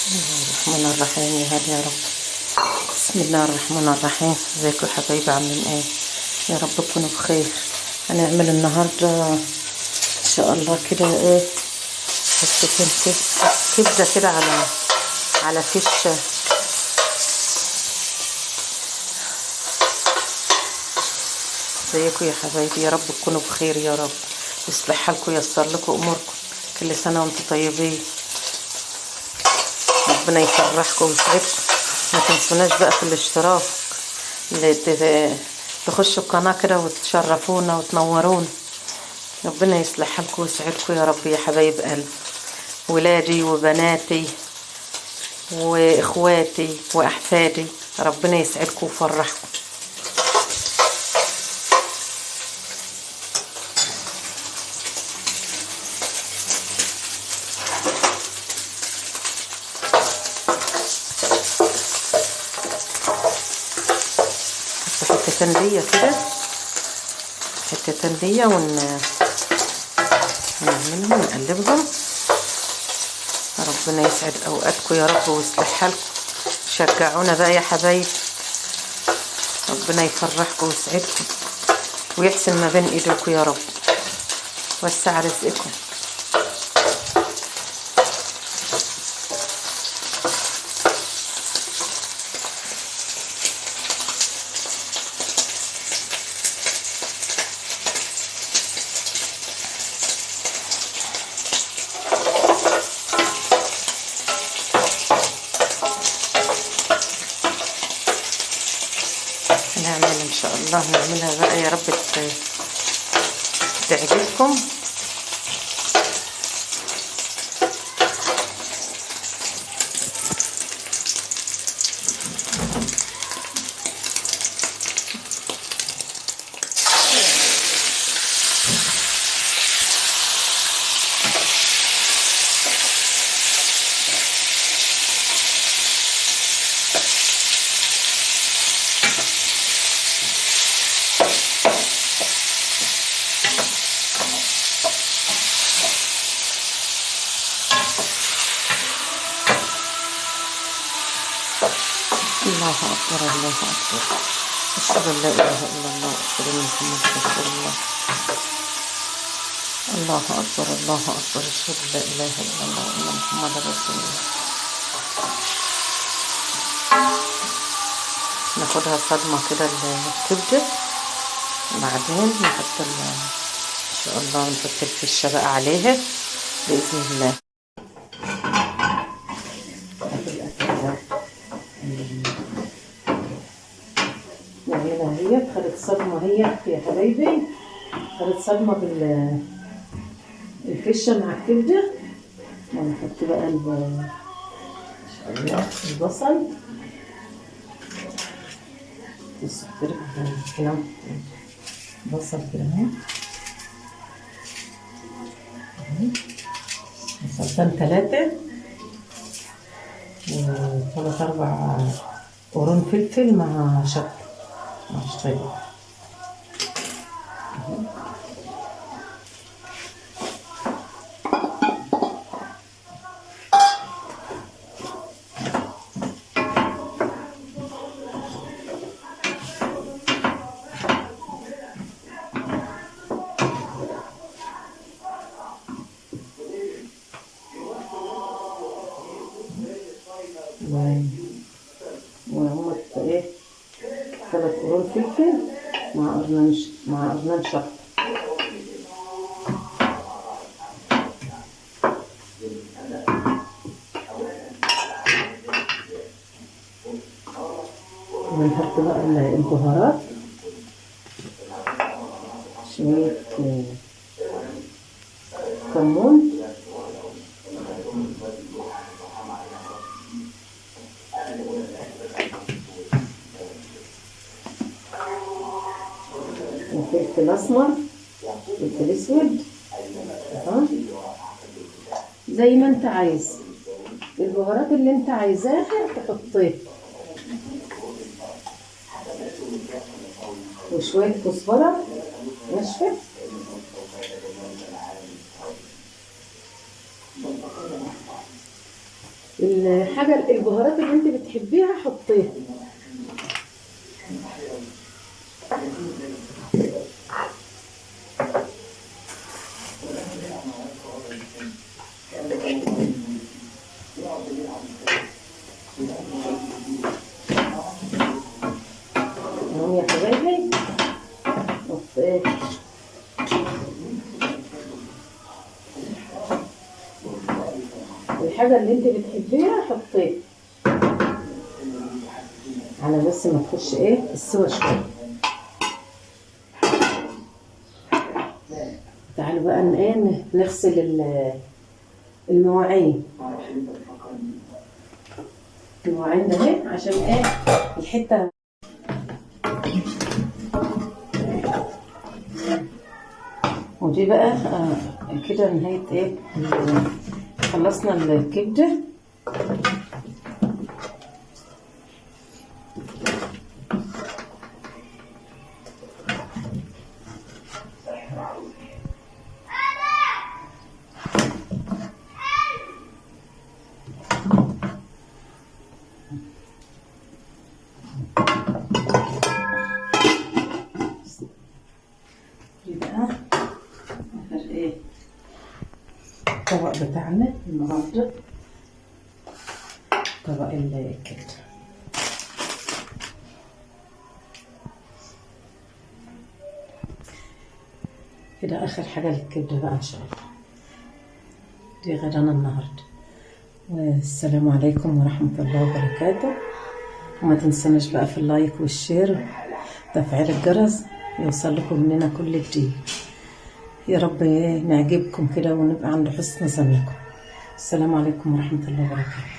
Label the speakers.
Speaker 1: الله الرحمن الرحيم. يا هادي يا رب. بسم الله الرحمن الرحيم. ازيكم يا حبايبي، عاملين ايه؟ يا رب تكونوا بخير. هنعمل النهارده ان شاء الله كده ايه، حتتين كبده كده على فشه. ازيكم يا حبايبي؟ يا رب تكونوا بخير يا رب، يصلح حالكم وييسر لكم اموركم. كل سنة وانتم طيبين، ربنا يفرحكم ويسعدكم. ما تنسوناش بقى في الاشتراك، اللي تخشوا القناة كده وتشرفونا وتنورونا. ربنا يصلح حالكم ويسعدكم يا رب يا حبايب قلب، ولادي وبناتي واخواتي واحفادي، ربنا يسعدكم ويفرحكم. حتتين ليا كده، حتتين ليا ونعملهم ونقلبهم. ربنا يسعد اوقاتكم يا رب ويصلح حالكم. شجعونا بقى يا حبايب، ربنا يفرحكم ويسعدكم ويحسن ما بين ايديكم يا رب، وسع رزقكم. نعمل ان شاء الله، نعملها بقى يا رب تعجبكم. الله أكبر الله أكبر، أشهد أن لا إله إلا الله، أشهد أن محمدا رسول الله. الله أكبر الله أكبر، أشهد أن لا إله إلا الله وأن محمدا رسول الله. ناخدها صدمة كده الكبدة، بعدين نحط إن شاء الله نحط الفشة بقى عليها بإذن الله. نعملها هي خدت صدمة هي يا حبايبي، خدت صدمة بالفشة مع الكبدة. ونحط بقى إن شاء الله البصل. بصوا كده بصل كده اهو، بصلتين 3 وثلاث 4 قرون فلفل مع شطة مع شطة. وهم ايه 3 قرون فلفل مع قرنان شطة. ونحط بقى البهارات، شوية كمون، وفلفل اسمر، فلفل اسود، زي ما انت عايز البهارات اللي انت عايزاها تحطيها، وشوية كزبرة ناشفة، الحاجة البهارات اللي انت بتحبيها حطيها. اهو يا حبايبي. بص ايه الحاجة اللي انت بتحبيها حطيها، على بس ما تخش ايه السوا شوية. تعالوا بقى ايه نغسل المواعين. المواعين ده اهي عشان ايه الحتة. ودي بقى كده نهاية ايه، خلصنا الكبدة. دي بقى اخر ايه الطبق بتاعنا النهارده، طبق الكبده. كده اخر حاجة للكبده بقى ان شاء الله. دي غدانا النهارده. والسلام عليكم ورحمة الله وبركاته. وما تنسوناش بقى في ال like وال share وتفعيل الجرس يوصل لكم مننا كل جديد. يا رب نعجبكم كده ونبقى عند حسن ظنكم. السلام عليكم ورحمة الله وبركاته.